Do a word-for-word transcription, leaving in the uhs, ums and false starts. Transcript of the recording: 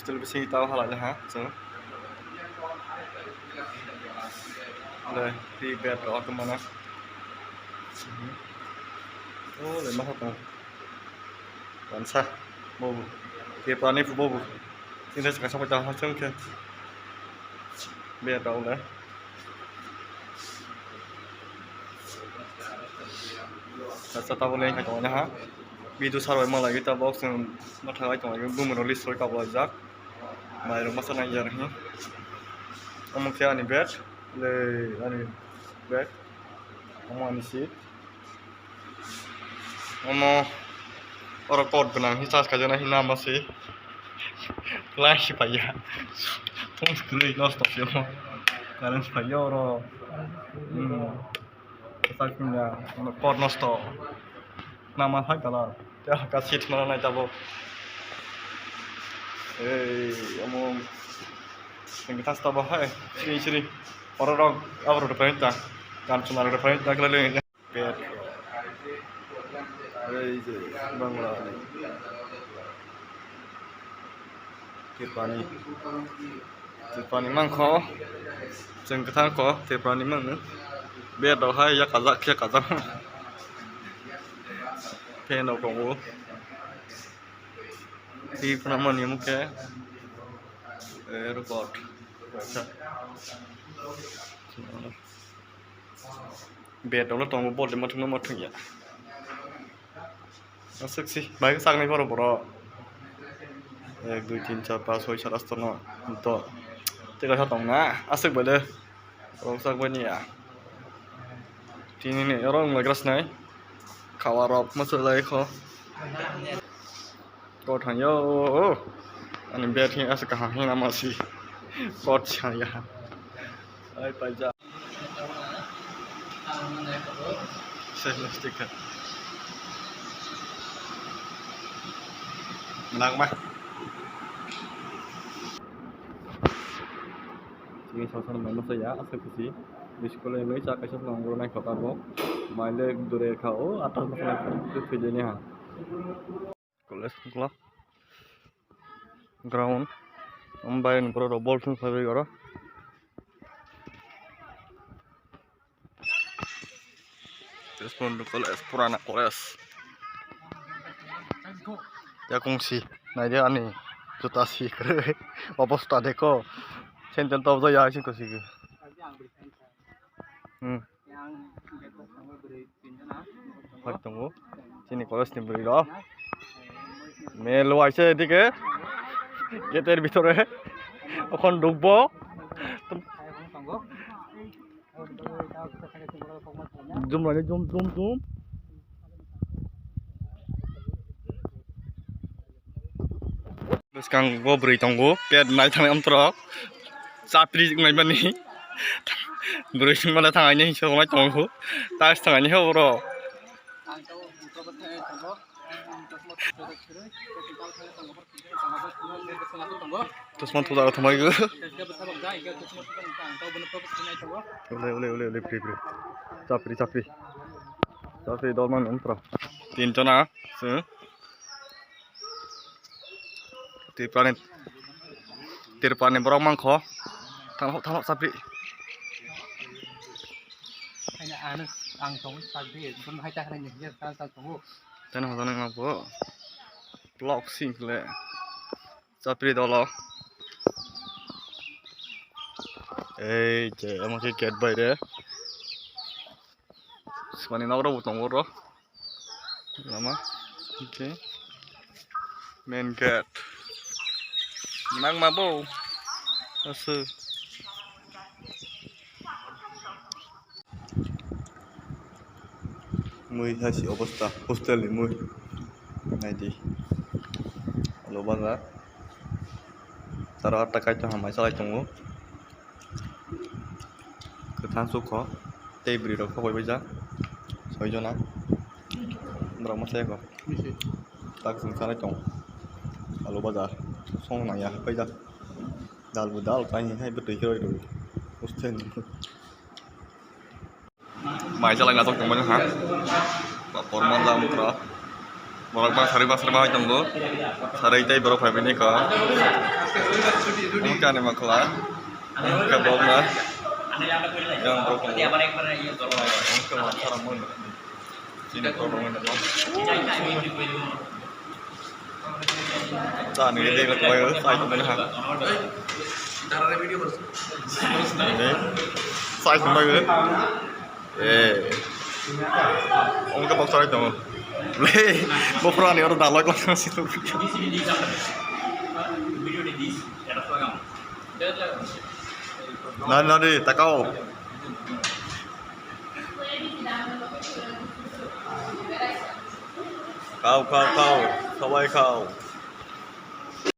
Chwlwi singwi tao halai le ha chwng. Le, free bed rok tongmana. Mhm. O le, ma tong. Wansa, bobo. Ke pani fu bobo. Sini sa kasa pata ha chwng khe. Bed rok le. Kasa tabo le khai tong ha. Bidu sarwai malai ta box, um, ma thangai tong, bumung rok list roi kabla jak. Mairok masa nang ya, hmm. Omo khe ani bed, le ani bed. Omo ani seat. Omo oro kot gwnang hi charge khaijana hi nama se. Light si paiya. Phone screen nosto se omo. Current si paiya oro. Hmm. Kwchak wngya, ano pot nosto. Nama hai kala. Tei haka seat mana nai tabuk. Ei, omo. Hingke tas tabuk hai. Siri, siri. Oro rok, abo rok rwphai ta. Kam chuma rok rwphai ta, kala le. Bed. Ei je, bangla. Tripurani. Tripurani mangkho. Chwng kwthang kho, Tripurani mangno. Bed rok hai yak kajak khe kajak. Fan rok tongo. Twi phano mani omo khe, eh, record. Bed rok tongo, bol de mathung no mathung ya. Aswk si, bai sak nai borok borok. Ek, dui, tin, char, pas, soi, sat, asto, no. To. Tei kaisa tong na, aswk bai le. Rok sak bai ni ya. Tini ni oro wng lai gra sinai. Khawa rok ma swlai kho. Kot thang yo. Ani bed hi aswk kaham hi nama si. Kot sa ya. Ai pai ja. Selfie stick kha. Nangma. Tini song song nangma saya, aswk kisi. Biskule nui cha kaisa nang ro nai kota bo. Maile dure kha o, atas masala kha, thwi de ni ha. College club ground. Ambai ni borok rok bol thung phaibai oro. Tezpur college, purana college. Ya kung si, nai de ani juta si kwrwi. Obosta de ko. Sandal to jaya si ko si. Hmm. Phai tongo. Chini college ni bwrwi rok. Mel waisa edike. Gate er bitore. Okhon dukbo. Jum lai jum jum jum. Bwskango bwrwi tongo, pet nai thangni amtwrok. Chapri wngnaimani. Bwrwi wngmani thangaini hinwi soknai tongo. Tais thangaini khe borok. Chosma thuda rok thumai go. Ule, ule, ule, ule, pri, pri. Chapri, chapri. Chapri dolmani amtwrok. Tin jona. Chwng. Tripurani, Tripurani borok mankho. Tamo, tamo, chapri. Ang tong chapri, bun hai ta hai ni, ya, ta, ta, tongo. Teno hono nang bo. Block sing le. Chapri dolo. Ei je, omo khe gate bai re. Swkangni nok rok bo tongo oro. Lama. Okay. Main gate. Nangma bo. Aswk. Mui hai si obosta, hostel ni mui. Naidi. Alo bana. Taro atta kaito hamai salai tongo. Kwthang sukho tei bwrwi rok khoboi baijak soi jona. Borok masa eko tak chwng sanai tongo. Alu bajar song nangya paijak. Dal bo dal kainwi hai bwtwi khe roi rwi. Hostel ni. Mai chalai natok tongmani ha. Papor manja mukra. Borok ma sari basar ma hai tongo. Sari tei borok phai bini ka. Ang kani makhla. Ang ka bok na. Yang bok na. Ang ka makhla mo. Sini ko mo na. Tani de ko ko sai ko na. Ni. Sai ko na. Eh. Ongka bok sarai tongo. Le, bok rani oro dalai ko si tu. Nari, nari, takao. Khao, khao, khao. Sabai khao.